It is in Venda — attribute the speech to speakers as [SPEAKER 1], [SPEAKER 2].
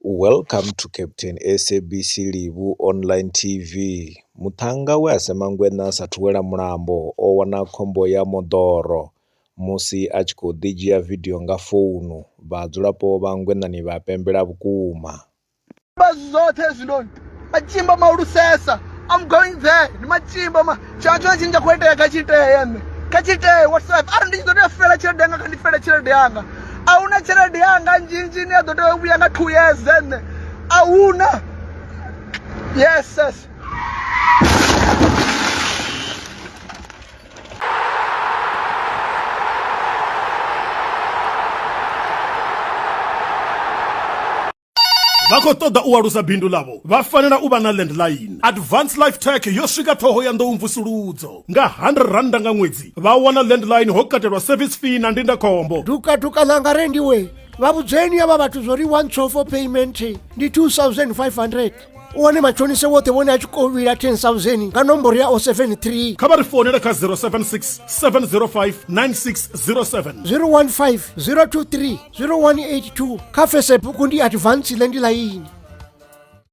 [SPEAKER 1] Welcome to Captain SABC Livhu Online TV. Muṱhannga we a sema ngweṋa a sathu wela mulambo o wana khombo ya moḓoro musi a tshi khou ḓi dzhia vidio nga founu. Vhadzulapo vha Ngwenani vha pembela vhukuma.
[SPEAKER 2] Zwoṱhe hezwinoni matshimba mahulusesa I'm going there ndi matshimba ma tshiṅwe tshoṱhe tshine tsha khou itea kha tshi itee nṋe kha tshi itee whatsoever arali ndi tshi ḓo tea u fela tshelede yanga kha ndi fele tshelede yanga a huna tshelede yanga nzhinzhi ine ya ḓo tea u vhuya nga 2 years nṋe a huna yes yes.
[SPEAKER 3] Vha khou ṱoḓa u alusa bindu ḽavho, vha fanela u vha na landline. Advance Life Tech yo swika Ṱhohoyanḓou mvusuludzo. Nga R100 nga ṅwedzi, vha wana landline ho katelwa service fee na ndindakhombo.
[SPEAKER 4] Dukaduka ḽanga rendiwe vha vhudzeni avha vhathu zwori one tsofo payment ndi 2500 u wane matshonise woṱhe vhone a tshi kovhila 10000 nga nomboro ya 073.
[SPEAKER 3] Kha vha ri founele kha 076 705 9607.
[SPEAKER 4] 015 023 0182 kha Facebook ndi Advance Landline.